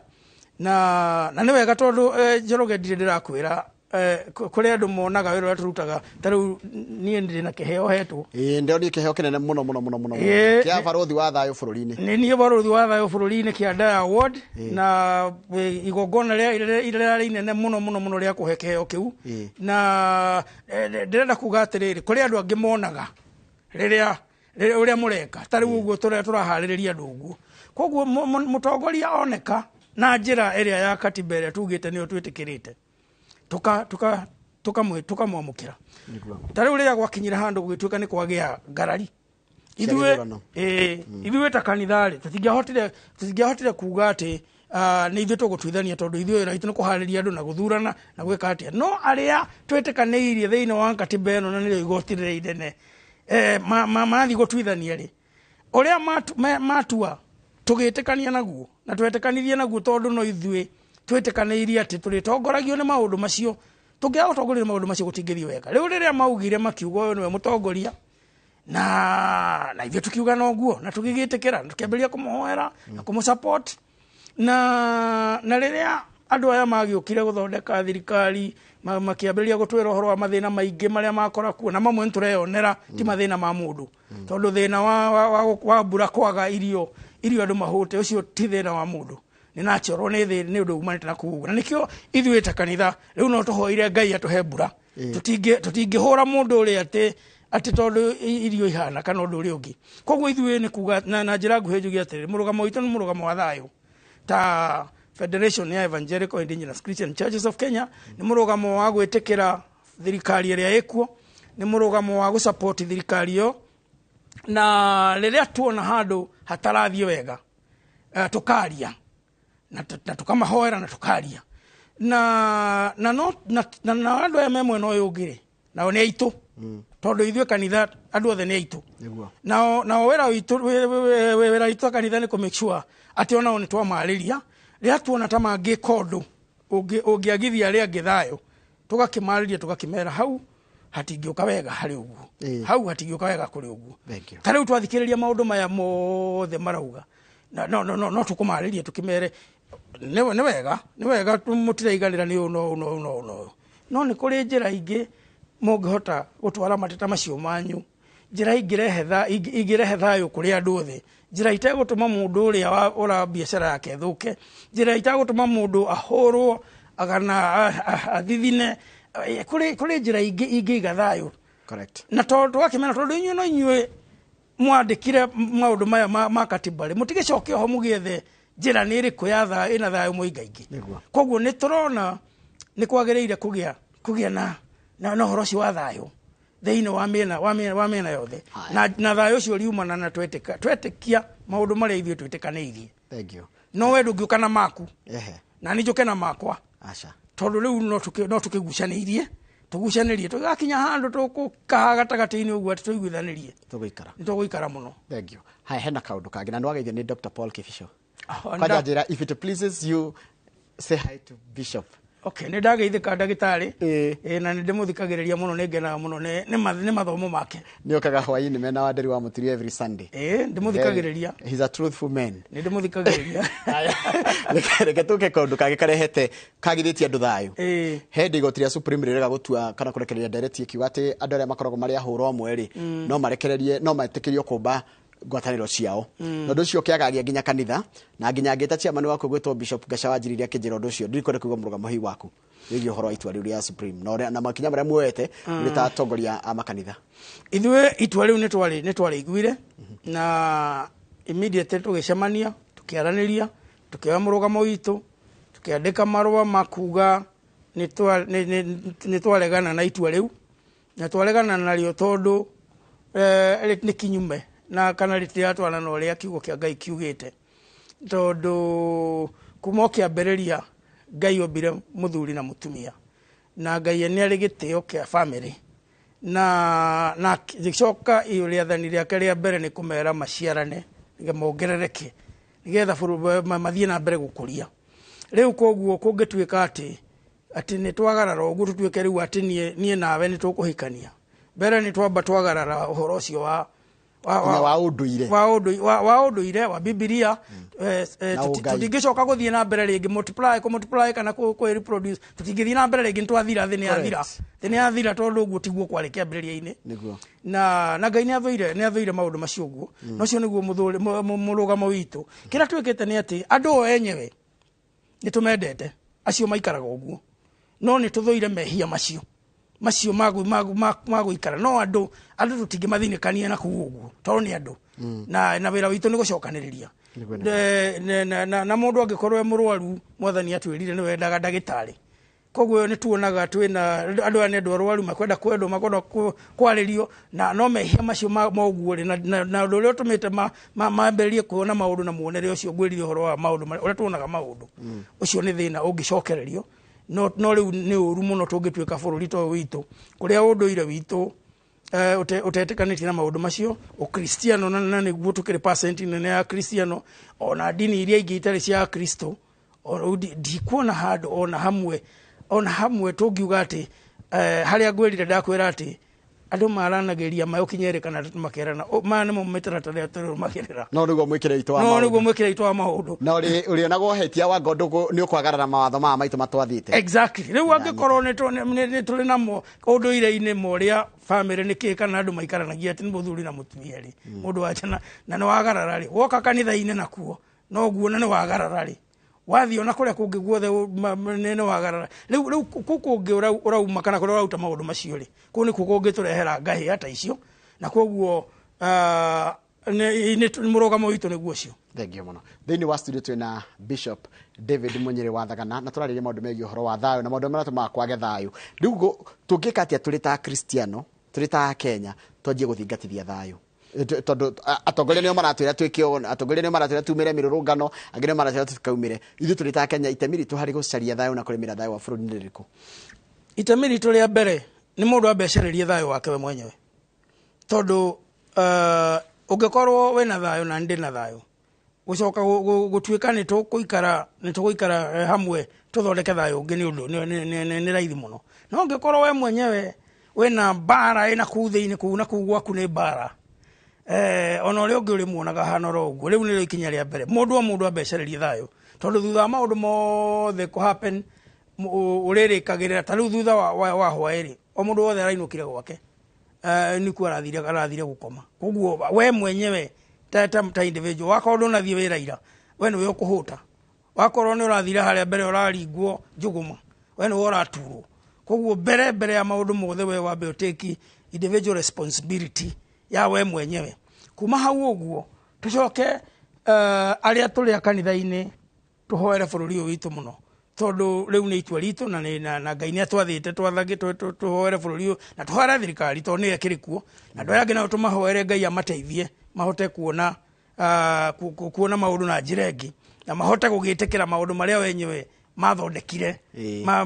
na nĩ wega tondũ Njoroge, ndirĩ ndĩrakwĩra Kũrĩ andũ monaga wĩra ũrĩa tũrutaga. Ta rĩu niĩ ndĩ na kĩheo hetwo. Ĩĩ, ndĩronire kĩheo kĩnene mũno mũno mũno mũno Ĩĩ, kĩa barothi wa thayũ bũrũri-inĩ. Nĩ niĩ barothi wa thayũ bũrũri-inĩ, Kĩanda Award, na igongona rĩrĩa inene mũno mũno mũno rĩa kũhe kĩheo kĩu. Na ndĩrenda kuga atĩrĩrĩ, kũrĩ andũ angĩ monaga rĩrĩa ũrĩa mũreka, ta rĩu ũguo tũrĩa tũraharĩrĩria andũ ũguo. Koguo mũtongoria oneka na njĩra ĩrĩa ya katiba ĩrĩa tugĩte nĩyo twĩtĩkĩrĩte, tukamwamũkĩra. Ta rĩu rĩrĩa gwakinyire handũ gũgĩtuĩka nĩ kwagĩa ngarari ithuĩ, gĩthurano. Ithuĩ ta kanitha rĩ, tũtingĩahotire kuga atĩ nĩ ithuĩ tũgũtuithania, tondũ ithuĩ wĩra witũ nĩ kũharĩria andũ na gũthurana na gwĩka atĩa. No arĩa twĩtĩkanĩirie thĩinĩ wa katiba ĩno, na nĩrĩo igoti rĩrĩa inene, mathiĩ gũtuithania rĩ, ũrĩa matua tũgĩtĩkania naguo na twetĩkanirie naguo, tondũ no ithuĩ twĩtĩkanĩirie atĩ tũrĩtongoragio nĩ maũndũ macio. Tũngĩaga gũtongorio nĩ maũndũ macio, gũtingĩthiĩ wega. Rĩu rĩrĩa maugire, makiuga ũyũ nĩwe mũtongoria, na ithuĩ tukiuga noguo na tũgĩgĩtĩkĩra na tũkĩambĩrĩria kũmũhoera na kũmũ support. Na rĩrĩa andũ aya magĩũkire gũthondeka thirikari, makĩambĩrĩria gũtwĩra ũhoro wa mathĩna maingĩ marĩa makora kuo, na mamwe nĩtũreyonera ti mathĩna ma mũndũ, tondũ thĩna wa mbura kwaga irio andũ mahũte, ũcio ti thĩna wa mũndũ, nĩ natural, nĩ ũndũ umanĩte na kũu. Na nĩkĩo ithuĩ ta kanitha rĩu no tũhoire Ngai atũhe mbura. Tũtingĩhũra mũndũ ũrĩa atĩ tondũ irio ihana kana ũndũ ũrĩa ũngĩ. Koguo ithuĩ nĩ kuga na njĩra nguhĩ njuge atĩrĩrĩ, mũrũgamo witũ nĩ mũrũgamo wa thayũ ta Federation ya Evangelical Indigenous Christian Churches of Kenya, nĩ mũrũgamo wa gwĩtĩkĩra thirikari ĩrĩa ĩkuo, nĩ mũrũgamo wa gũsupport thirikari ĩyo. Na rĩrĩa tuona handũ hatarathiĩ wega, tũkaria na tũkamahoera na tũkaria na no na andũ aya me mwena ũyũ ũngĩ rĩ, nao nĩ aitũ, tondũ ithuĩ kanitha andũ othe nĩ aitũ. Nao wĩra witũ ta kanitha nĩ kũ make sure atĩ onao nĩ twamarĩria. Rĩrĩa tuona ta mangĩka ũndũ ũngĩagithia arĩa angĩ thayũ, tũgakĩmarĩria, tũgakĩmera hau hatingĩũka wega harĩ ũguo. Hau hatingĩũka wega kũrĩ ũguo. Thank you. Ta rĩu twathikĩrĩria maũndũ maya mothe marauga, na no tũkũmarĩria tũkĩmere nĩ wega mũtiraiganĩra nĩ ũũ no ũũ no ũũ no ũũ no ũũ, no nĩ kũrĩ njĩra ingĩ mũngĩhota gũtwara mateta macio manyu, njĩra ingĩrehe thayũ kũrĩ andũ othe, njĩra itegũtũma mũndũ ũrĩa ũra biacara yake ĩthũke, njĩra itegũtũma mũndũ ahũrwo kana athithine. Kũrĩ njĩra ingĩ ingĩiga thayũ. Na tondũ tũgakĩmena, tondũ inyuĩ no inyuĩ mwandĩkire maũndũ maya ma katiba rĩ, mũtigĩcoke oho mũgĩethe njĩra nĩ ĩrĩkũ ya thayũ ĩna thayũ mũingaingĩ. Koguo nĩ tũrona nĩ kwagĩrĩire kũgĩa na ũhoro ũcio wa thayũ thĩinĩ wa mĩena yothe. Na thayũ ũcio riumana na twetĩkia maũndũ marĩa ithuĩ twĩtĩkanĩirie. Thank you. No we ndũngĩũka na maku na niĩ njũke na makwa. Aca. Tondũ rĩu no tũkĩgucanĩirie, tũgucanĩrie, tũgakinya handũ tũgũkaha gatagatĩ-inĩ ũguo atĩ tũiguithanĩrie. Tũgũikara. Nĩ tũgũikara mũno. Thank you. Haya, hena kaũndũ kangĩ na nĩwageithio nĩ Dr. Paul Kibicho. Ah, Kwanja njĩra, if it pleases you, say hi to Bishop. Okay, nĩ ndageithĩka ndagĩtarĩ. Ĩĩ. Na nĩ ndĩmũthikagĩrĩria mũno, nĩ ngenaga mũno nĩ mathomo make. Nĩ okaga hwaĩ-inĩ mena Wanderi wa Mũturi every Sunday. Ĩĩ, ndĩmũthikagĩrĩria. He's a truthful man. Nĩ ndĩmũthikagĩrĩria. Haya, reke tũke kaũndũ kangĩ karehete kagithĩtie andũ thayũ. He igoti rĩa Supreme rĩrega gũtua kana kũrekereria ndereti ĩkiuga atĩ andũ arĩa makoragwo marĩ ahũra ũmwe rĩ, no marekererie, no metĩkĩrio kũmba ngwatanĩro ciao. Na ũndũ ũcio ũkĩagagia nginya kanitha na nginya ngĩta chairman waku gwĩtwo Bishop Gaca wanjiririe akĩnjĩra ũndũ ũcio. Ndirikwenda kũigua mũrũgamo hihi waku wĩgiĩ ũhoro wa itua rĩu rĩa Supreme na na makinya marĩa muoete mũrĩ ta atongoria a makanitha. Ithuĩ itua rĩu nĩ twarĩiguire na immediately tũgĩcemania, tũkĩaranĩria, tũkĩoya mũrũgamo witũ, tũkĩandĩka marũa ma kuga nĩ twaregana na itua rĩu, na twaregana narĩo tondũ nĩ kinyume na kana rĩtiratwarana na ũrĩa kiugo kĩa Ngai kiugĩte, tondũ kuma o kĩambĩrĩria Ngai ombire mũthuri na mũtumia, na Ngai nĩ arĩ gĩtĩo kĩa family, na gĩcoka rĩathani rĩake rĩa mbere nĩ kũmera maciarane nĩgetha mongerereke, nĩgetha mathiĩ na mbere gũkũria. Rĩu koguo kũngĩtuĩka atĩ nĩ twagarara ũguo, tũtuĩke rĩu atĩ niĩ nawe nĩ tũkũhikania, mbere nĩ twamba twagarara ũhoro ũcio wa Nginya wa ũndũire. Wa ũndũire wa Bibilia. Na ũngai. Tũtingĩcoka gũthiĩ na mbere rĩngĩ multiply, kũ multiply kana kũ reproduce, tũtingĩthiĩ na mbere rĩngĩ, nĩtwathira, thĩ nĩ yathira. Thĩ nĩ yathira tondũ ũguo tiguo kwarĩ kĩambĩrĩria-inĩ. Na Ngai nĩ athũire maũndũ macio ũguo. Na ũcio nĩguo mũrũgamo witũ. Kĩrĩa twĩkĩte nĩ atĩ andũ o enyewe nĩ tũmendete acio maikaraga ũguo, no nĩ tũthũire mehia macio ma gũikara. No andũ tũtingĩmathinĩkania na kuu ũguo tondũ nĩ andũ, na wĩra witũ nĩ gũcokanĩrĩria. Na mũndũ angĩkorwo e mũrwaru, Mwathani atwĩrire nĩ wendaga ndagĩtarĩ. Koguo nĩ tuonaga twĩna andũ aya nĩ andũ arwaru, makwenda kwendwo, makwenda kwarĩrio, na no mehia macio ma ũguo rĩ, na ũndũ ũrĩa ũtũmĩte mambĩrĩrie kuona maũndũ na muonere ũcio ngwĩrire ũhoro wa maũndũ ũrĩa tuonaga maũndũ ũcio nĩ thĩna ũngĩcokererio. No rĩu nĩ ũru mũno tũngĩtuĩka bũrũri ta ũyũ witũ kũrĩa ũndũire witũ ũtetĩkanĩtie na maũndũ macio, ũkristiano, na nĩguo tũkĩrĩ percent nene ya kristiano, ona ndini iria ingĩ itarĩ cia Kristo, ona rĩu ndikuona handũ ona hamwe tũngiuga atĩ harĩa ngwĩrire ndakwĩra atĩ andũ maranagĩria maũkinyere kana makerana. Maya nĩmo mĩtaratara ĩrĩa tũrũmagĩrĩra. No nĩguo mwĩkĩre witũ wa No maũndũ. Nĩguo mwĩkĩre witũ wa maũndũ. Na ũrĩonaga ũhetia wa ngo nĩ ũkwagarara mawatho maya maitũ matwathĩte. Exactly. Rĩu angĩkorwo nĩ tũrĩ namo ũndũire-inĩ ma ũrĩa bamĩrĩ nĩ kĩ kana andũ maikaranagia atĩ nĩ mũthuri na mũtumia rĩ, mũndũ wacha na nĩ wagarara rĩ, woka kanitha-inĩ nakuo noguo na nĩ wagarara rĩ, wathiĩ ona kũrĩa kũngĩ guothe nĩ wagarara. Rĩu kũu kũngĩ ũrauma kana kũrĩa ũraruta maũndũ macio rĩ, kũu nĩkuo kũngĩtũrehera ngahĩha ta icio, na koguo nĩ mũrũgamo witũ nĩguo ũcio. Thengio mũno. Thĩinĩ wa studio twĩna Bishop David Munyĩrĩ wa Thagana na tũrarĩria maũndũ megiĩ ũhoro wa thayũ na maũndũ marĩa matũmaga kwage thayũ. Rĩu tũngĩka atĩa tũrĩ ta Akristiano, tũrĩ ta Akenya, twanjie gũthingatithia thayũ? Tondũ atongoria nĩo maratwĩra twĩke ũũ, atongoria nĩo maratwĩra tumĩre mĩrũrũngano, angĩ nĩo maratwĩra tũtikaumĩre. Ithuĩ tũrĩ ta Akenya, itemi ritũ harĩ gũcaria thayũ na kũrĩmĩra thayũ wa bũrũri nĩ rĩrĩkũ? Itemi ritũ rĩa mbere nĩ mũndũ ambe acarĩrie thayũ wake we mwenyewe, tondũ ũngĩkorwo wĩna thayũ na ndĩ na thayũ, gũcoka gũtuĩka nĩ tũgũikara hamwe tũthondeke thayũ ũngĩ nĩ ũndũ nĩ raithi mũno. No ũngĩkorwo we mwenyewe wĩna mbara ĩna kũu thĩinĩ, kũu na kũu gwaku nĩ mbara, ona ũrĩa ũngĩ ũrĩmuonaga hana oro ũguo. Rĩu nĩrĩo ikinya rĩa mbere, mũndũ o mũndũ ambe acarĩrie thayũ, tondũ thutha wa maũndũ mothe kũ happen ũrĩrĩkagĩrĩra ta rĩu thutha wa hwaĩ-rĩ, o mũndũ wothe arainũkire gwake, nĩkuo arathire gũkoma. Koguo we mwenyewe ta individual, wakorwo ndũnathiĩ wĩra ira, we nĩwe ũkũhũta. Wakorwo nĩ ũrathire harĩa mbere ũraringwo njũgũma, we nĩwe ũraturwo. Koguo mbere ya maũndũ mothe, we wambe ũtake individual responsibility ya we mwenyewe. Kuma hau ũguo tũcoke arĩa tũrĩ a kanitha-inĩ tũhoere bũrũri ũyũ witũ mũno, tondũ rĩu nĩ itua ritũ na Ngai nĩ atwathĩte twathage tũhoere bũrũri ũyũ na tũhoere thirikari tondũ nĩyo ĩkĩrĩ kuo, na andũ arĩa angĩ nao tũmahoere Ngai amateithie mahote kuona maũndũ na njĩra ĩngĩ na mahote gũgĩtĩkĩra maũndũ marĩa wenyewe mathondekire ma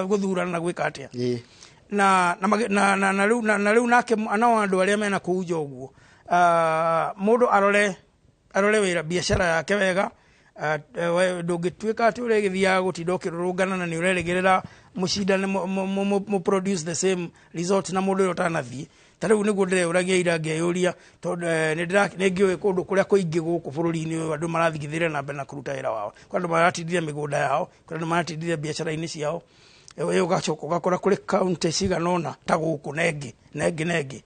gũthurana na gwĩka atĩa. Na na magi- na na na rĩu na rĩu nake nao andũ arĩa mena kũu nja ũguo, mũndũ arore wĩra biacara yake wega. We ndũngĩtuĩka atĩ ũrĩgĩthiaga gũtinda ũkĩrũrũngana na nĩ ũrerĩgĩrĩra mũcindane mũ produce the same result na mũndũ ũrĩa ũtanathiĩ. Ta rĩu nĩguo ndĩreũragia ira ngeyũria, tondũ nĩ ngĩũĩ kũndũ kũrĩa kũingĩ gũkũ bũrũri-inĩ ũyũ andũ marathigithĩria na mbere na kũruta wĩra wao, kwĩ andũ maratindire mĩgũnda yao, kwĩ andũ maratindire biacara-inĩ ciao. Ũgacoka ũgakora kũrĩ kaunti cigana ũna ta gũkũ na ĩngĩ na ĩngĩ na ĩngĩ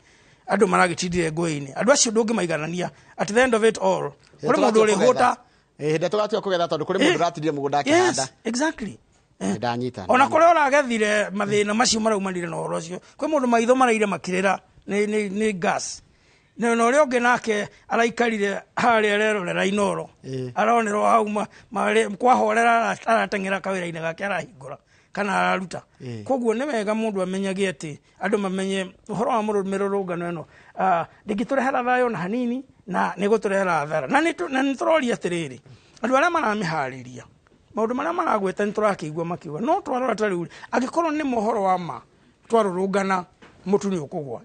andũ maragĩtindire ngũĩ-inĩ. Andũ acio ndũngĩmaiganania. At the end of it all, kũrĩ mũndũ ũrĩhũta. Hĩndĩ ĩrĩa tũgatua kũgetha, tondũ kũrĩ mũndũ ũratindire mũgũnda akĩhanda. Yes, exactly. Ndanyita. Ona kũrĩa ũragethire mathĩna macio maraumanire na ũhoro ũcio, kwĩ mũndũ maitho maraire makĩrĩra nĩ gas, na ũrĩa ũngĩ nake araikarire harĩa arerorera Inoro, aronerwo hau kwahorera, arateng'era kawĩra-inĩ gake arahingũra kana araruta. Koguo nĩ wega mũndũ amenyage atĩ andũ mamenye ũhoro wa mĩrũrũngano ĩno ndĩngĩtũrehera thayũ na hanini na nĩ gũtũrehera hathara. Na nĩ tũroria atĩrĩrĩ, andũ arĩa maramĩharĩria, maũndũ marĩa maragweta nĩ tũrakĩigua makiuga, no twarora ta rĩu angĩkorwo nĩ mohoro wa ma, twarũrũngana mũtu nĩ ũkũgwa,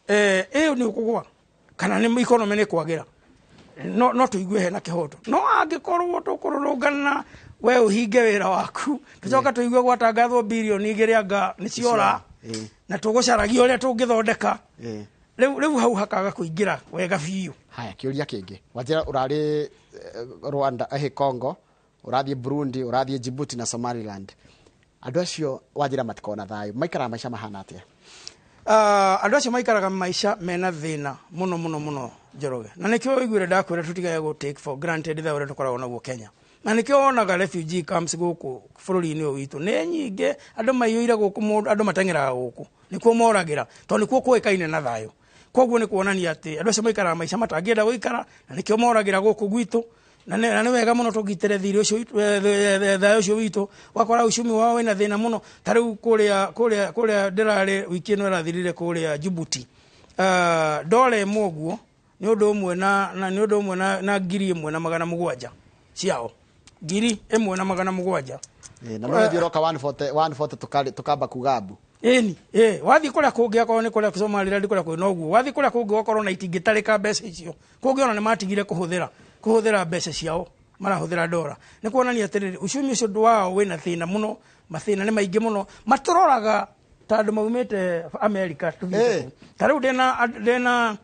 ĩyo nĩ ũkũgwa kana nĩ economy nĩ kwagĩra, no tũigue hena kĩhoto. No angĩkorwo tũkũrũrũngana we ũhinge wĩra waku, tũcoka tũigue gwatangathwo 2 birioni anga nĩ ciora na tũgũcaragia ũrĩa tũngĩthondeka. Rĩu hau hakaga kũingĩra wega biũ. Haya, kĩũria kĩngĩ, wanjĩra ũrarĩ Rwanda, Congo, ũrathiĩ Burundi, ũrathiĩ Djibouti na Somaliland. Andũ acio wanjĩra matikona thayũ, maikaraga maica mahana atĩa? Andũ acio maikaraga maica mena thĩna mũno mũno mũno, Njoroge, na nĩkĩo ũiguire ndakwĩra tũtigage gũ take for granted thayũ ũrĩa tũkoragwo naguo Kenya. Na nĩkĩo wonaga refugee camps gũkũ bũrũri-inĩ ũyũ witũ nĩ nyingĩ, andũ maiyũire gũkũ, andũ mateng'eraga gũkũ, nĩkuo moragĩra, tondũ nĩkuo kũĩkaine na thayũ. Koguo nĩ kuonania atĩ andũ acio maikaraga maica matangĩenda gũikara, na nĩkĩo moragĩra gũkũ gwitũ. Na nĩ wega mũno tũgitĩre thirĩ ũcio thayũ ũcio witũ. Ũgakora uchumi wao wĩna thĩna mũno. Ta rĩu kũrĩa ndĩrarĩ wiki ĩno ĩrathirire kũrĩa Djibouti, dola ĩmwe ũguo nĩ ũndũ ũmwe na nĩ ũndũ ũmwe na 1700 ciao, 1700. Na no ũrathiĩ ũroka 140 140 tukamba kuga mbu. Ĩni ĩ wathiĩ kũrĩa kũngĩ, akorwo nĩ kũrĩa Somaliland, kũrĩa kwĩna ũguo, wathiĩ kũrĩa kũngĩ ũgakorwo na itingĩtarĩka mbeca icio. Kũngĩ ona nĩ matigire kũhũthĩra mbeca ciao, marahũthĩra dola. Nĩ kuonania atĩrĩrĩ, uchumi ũcio wao wĩna thĩna mũno, mathĩna nĩ maingĩ mũno. Matũroraga ta andũ maumĩte America tũthiĩte kũu. Ta rĩu ndĩna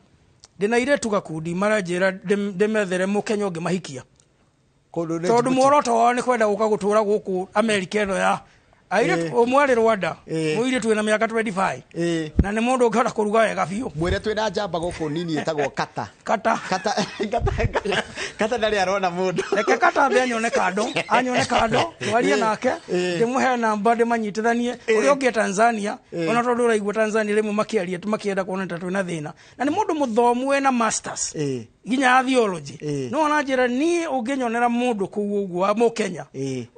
airĩtu gakundi maranjĩra ndĩmethere mũkenya ũngĩ mahikia, Kũndũ nĩ tondũ Djibouti. Muoroto wao nĩ kwenda gũka gũtũra gũkũ America ĩno ya airĩtu. Ũmwe arĩ Rwanda, mũirĩtu wĩna mĩaka 25, na nĩ mũndũ ũngĩhota kũruga wega biũ. Mwĩre twĩna njamba gũkũ nini ĩtagwo Kata. Kata. Kata, Kata, Kata, Kata ndarĩ arona mũndũ. Reke Kata ambe anyone kando twarie nake, ndĩmũhe namba ndĩmanyitithanie. Ũrĩa ũngĩ Tanzania, ona tondũ ũraigua Tanzania rĩmwe makĩaria makĩenda kuona ta twĩna thĩna, na nĩ mũndũ mũthomu wĩna masters nginya ya theology. No ananjĩra niĩ ũngĩnyonera mũndũ kũu ũguo wa mũkenya,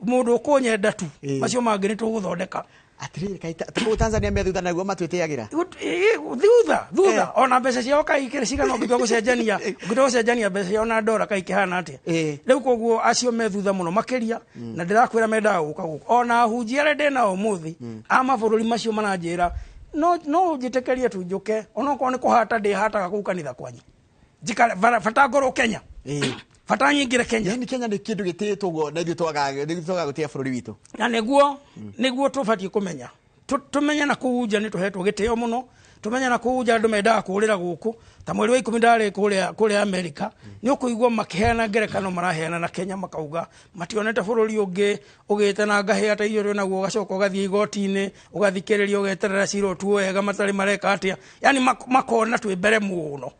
mũndũ ũkũnyenda tu, macio mangĩ nĩ tũgũthondeka. Atĩrĩrĩ, kaĩ kũu Tanzania me thutha naguo matwĩtĩagĩra? Thutha thutha, ona mbeca ciao kaikĩrĩ cigana, ũngĩtua gũcenjania mbeca ciao na ndora kaikĩhana atĩa? Rĩu koguo acio me thutha mũno makĩria, na ndĩrakwĩra mendaga gũka gũkũ. Ona ahunjia arĩa ndĩnao ũmũthĩ a mabũrũri macio maranjĩra no njĩtĩkĩrie tu njũke, onokorwo nĩ kũhata ndĩhataga kũu kanitha kwanyu, njikare bata ngorwo Kenya, bata nyingĩre Kenya. Yani Kenya nĩ kĩndũ gĩtĩĩtwo ũguo na ithuĩ twaga gũtĩa bũrũri witũ. Na nĩguo tũbatiĩ kũmenya, tũmenye na kũu nja nĩ tũhetwo gĩtĩo mũno, tũmenye na kũu nja andũ mendaga kũrĩra gũkũ. Ta mweri wa 10 ndarĩ kũrĩa Amerika, nĩ ũkũigua makĩheana ngerekano maraheana na Kenya, makauga mationete bũrũri ũngĩ ũgĩte na ngahĩa ta icio twĩ naguo, ũgacoka ũgathiĩ igoti-inĩ, ũgathikĩrĩria, ũgeterera cira ũtuo wega, matarĩ mareka atĩa, yani makona twĩ mbere mũno.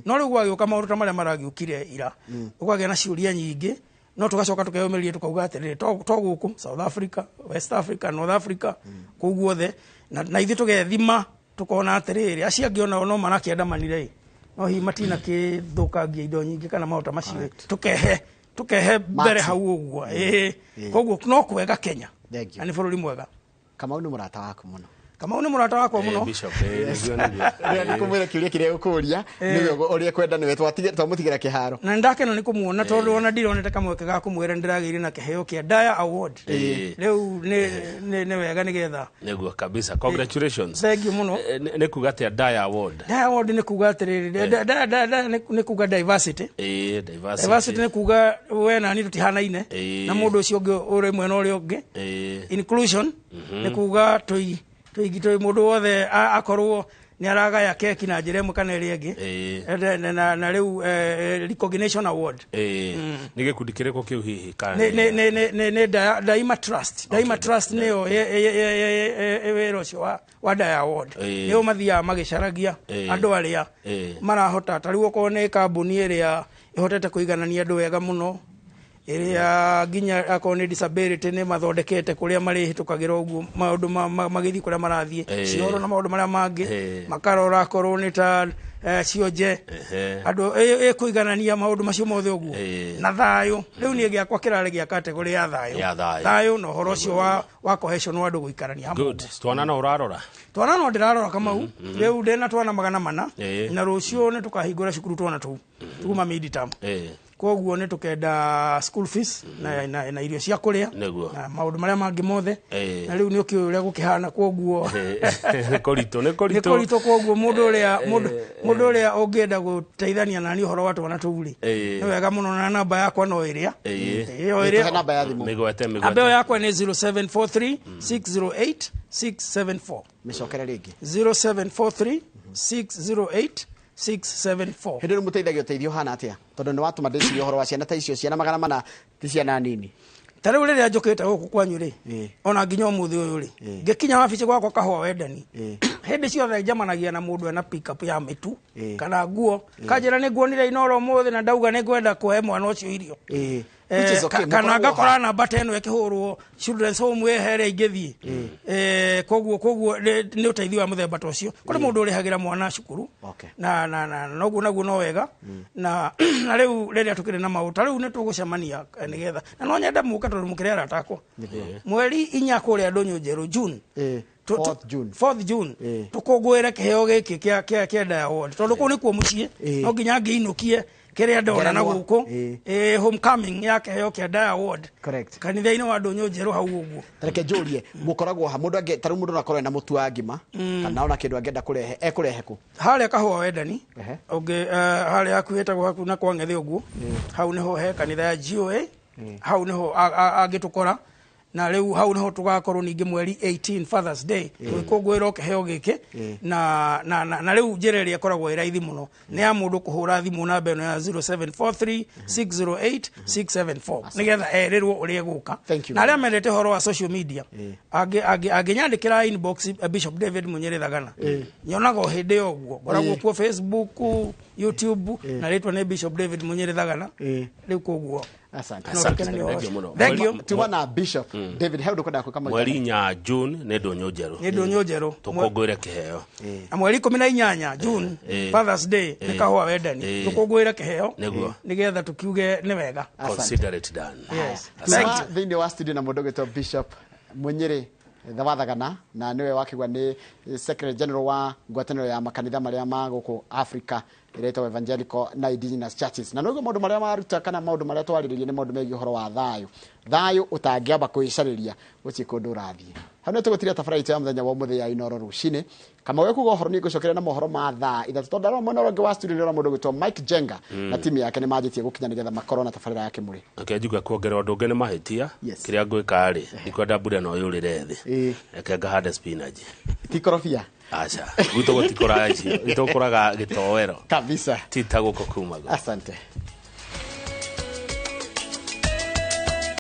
No rĩu gwagĩũka maũndũ ta marĩa maragĩũkire ira, ũkagĩa na ciũria nyingĩ, no tũgacoka tũkeyũmĩrĩria, tũkauga atĩrĩrĩ, to gũkũ South Africa, West Africa, North Africa, kũu guothe, na ithuĩ tũgethima tũkona atĩrĩrĩ, acio angĩ onao no marakĩandamanire ĩ, no hihi matinakĩthũkangia indo nyingĩ kana maũndũ ta macio ĩ, tũkehe mbere Maxi. hau ũguo ĩ. Koguo no kwega Kenya, Thank you. na nĩ bũrũri mwega. Kamau nĩ mũrata waku mũno. Kamau nĩ mũrata wakwa mũno. Bishop, nĩguo. Rĩrĩa ndikũmwĩra kĩũria kĩrĩa ũkũria nĩwe ũrĩa kwenda nĩwe twamũtigĩra kĩharo. Na nĩndakena nĩ kũmuona, tondũ ona ndironete kamweke ga kũmwĩra nĩndĩragĩire na kĩheo kĩa Daya Award. Rĩu nĩ wega nĩgetha Nĩguo kabisa, congratulations. Thank you mũno. Nĩ kuga atĩa Daya Award? Daya Award nĩ kuga atĩrĩrĩ, Daya nĩ kuga diversity. Diversity. Diversity nĩ kuga we na niĩ tũtihanaine na mũndũ ũcio ũngĩ ũrĩ mwena ũrĩa ũngĩ. Inclusion nĩ kuga tũi mũndũ wothe akorwo nĩ aragaya keki na njĩra ĩmwe kana ĩrĩa ĩngĩ. Na rĩu recognition award. Nĩ gĩkundi kĩrĩkũ kĩu hihi kana Nĩ Daima Trust. Daima Trust nĩyo wĩra ũcio wa Daya Award. Nĩo mathiaga magĩcaragia andũ arĩa marahota, ta rĩu okorwo nĩ kambuni ĩrĩa ĩhotete kũiganania andũ wega mũno, ĩrĩa nginya akorwo nĩ disability nĩ mathondekete kũrĩa marĩhĩtũkagĩra ũguo maũndũ magĩthiĩ kũrĩa marathiĩ, cioro na maũndũ marĩa mangĩ, makarora akorwo nĩ ta cionje, andũ ĩkũiganania maũndũ macio mothe ũguo na thayũ. Rĩu niĩ gĩakwa kĩrarĩ gĩa category ya thayũ. Ya thayũ. Thayũ na ũhoro ũcio wa cohesion wa andũ gũikarania hamwe. Good, twana no ũrarora? Twana no ndĩrarora, Kamau. Rĩu ndĩna twana 400, na rũciũ nĩ tũkahingũra cukuru twana tũu tuma midterm. Koguo nĩ tũkenda school fees na irio cia kũrĩa Nĩguo. na maũndũ marĩa mangĩ mothe. Ĩĩ. Na rĩu nĩ ũkĩũĩ ũrĩa gũkĩhana, koguo Nĩ kũritũ, nĩ nĩ kũritũ. kũritũ. Koguo mũndũ ũrĩa ũngĩenda gũteithania nani ũhoro wa twana tũu rĩ, Ĩĩ. nĩ wega mũno, na namba yakwa no ĩrĩa ĩyo Tũhe ĩrĩa namba ya thimũ. Mĩgwete. Namba ĩyo Mĩgwete. yakwa nĩ 0743 608 674. Mĩcokere rĩngĩ. 0743 608 674. Hĩndĩ ĩno mũteithagia ũteithio ũhana atĩa? Tondũ nĩ watũma ndĩcirie ũhoro wa ciana ta icio, ciana 400 ti ciana nini. Ta rĩu rĩrĩa njũkĩte gũkũ kwanyu rĩ, ona nginya ũmũthĩ ũyũ rĩ, ngĩkinya wabici gwakwa Kahũa Wendani, hĩndĩ ciothe njemanagia na mũndũ ena pickup ya mĩtu kana nguo, kanjĩra nĩ nguonire Inoro ũmũthĩ na ndauga nĩ ngwenda kũhe mwana ũcio irio. Which is okay, Kana mũkoragwo ngakora ha? namba ta ĩno ĩkĩhũrwo children's home ĩ harĩa ingĩthiĩ. Koguo nĩ ũteithio wa mũthemba ta ũcio. Kũrĩ mũndũ ũrĩhagĩra mwana cukuru na noguo naguo no wega. Na rĩu rĩrĩa tũkĩrĩ na maũndũ ta rĩu nĩ tũgũcemania, nĩgetha na no nyende mũke tondũ mũkĩrĩ arata akwa mweri 4 kũrĩa Ndũnyũ Njerũ, June. 4th June. 4th June, tũkũngũĩre kĩheo gĩkĩ kĩa Daya Award, tondũ kũu nĩkuo mũciĩ. No nginya ngĩinũkie kĩrĩa ndona na Ngerenwa. gũkũ. Homecoming ya kĩheo kĩa Daya Award kanitha-inĩ wa Ndũnyũ Njerũ hau ũguo. Reke njũrie, mũkoragwo ha? Mũndũ angĩ, tarĩu mũndũ no akorwo ena mũtu wa ngima kana ona kĩndũ angĩenda kũrehe, ekũrehe kũ? Harĩa Kahũa Wendani ũngĩ, harĩa hakuhĩ ĩtagwo hakuhĩ na kwa Ng'ethe ũguo, hau nĩho he kanitha ya GOA, hau nĩho angĩtũkora. Na rĩu hau nĩho tũgakorwo ningĩ mweri 18, Fathers Day, tũgĩkũngũĩra kĩheo gĩkĩ. Na rĩu njĩra ĩrĩa ĩkoragwo ĩ raithi mũno nĩ ya mũndũ kũhũra thimũ namba ĩno ya 0743 608 674 nĩgetha erĩrwo ũrĩa egũka. Thank you. Na arĩa mendete ũhoro wa social media, angĩnyandĩkĩra inbox, Bishop David Munyĩrĩ Thagana, nyonaga o hĩndĩ ĩyo ũguo ngoragwo kuo Facebook, YouTube, na rĩtwa nĩ Bishop David Munyĩrĩ Thagana. Rĩu koguo Asante. no Asante. tũkenanie ũhoro Thank you ũcio. mũno. Thank you. Tuma na Bishop David, he ũndũ kwenda gwĩka maita? Mweri 4 June nĩ Ndũnyũ Njerũ. Nĩ Ndũnyũ Njerũ. Tũkũngũĩre kĩheo. Na mweri 18 June, Fathers Day, nĩ Kahũa Wendani, tũkũngũĩre kĩheo nĩgetha tũkiuge nĩ wega. Consider it done. Yes. Tuma Thank you. thĩinĩ wa studio na mũndũ ũgwĩtwo Bishop Munyĩrĩ Wathagana, na nĩwe wakĩgwa nĩ Secretary General wa ngwatanĩro ya makanitha marĩa ma gũkũ Africa ĩrĩa ĩtagwo Evangelical na Indigenous Churches. Na noguo maũndũ marĩa maruta kana maũndũ marĩa twarĩrĩria nĩ maũndũ megiĩ ũhoro wa thayũ, thayũ ũtangĩamba kwĩcarĩria gũtirĩ kũndũ ũrathiĩ. Hau nĩ tũgũtiria tabarĩra itũ ya mũthenya wa ũmũthĩ ya Inoro rũcinĩ. Kama we kuga ũhoro, nĩ ngũcokeria na mohoro ma thaa 3, tondũ ndarora mwena ũrĩa ũngĩ wa studio ndĩrona mũndũ ũgwĩtwo Mike Jenga na timu yake nĩ manjĩtie gũkinya nĩgetha makorwo na tabarĩra ya kĩmũrĩ. Reke njuge kuongerera ũndũ ũngĩ nĩ mahĩtia. Kĩrĩa ngwĩka rĩ, ndikwenda mbura no yũrĩre thĩ, reke ngahande spinach. Ti korobia? Aca, gwitũ gũtikũraga icio, gwitũ gũkũraga gĩtoero. Kabisa. Ti ta gũkũ kumagwo. Asante.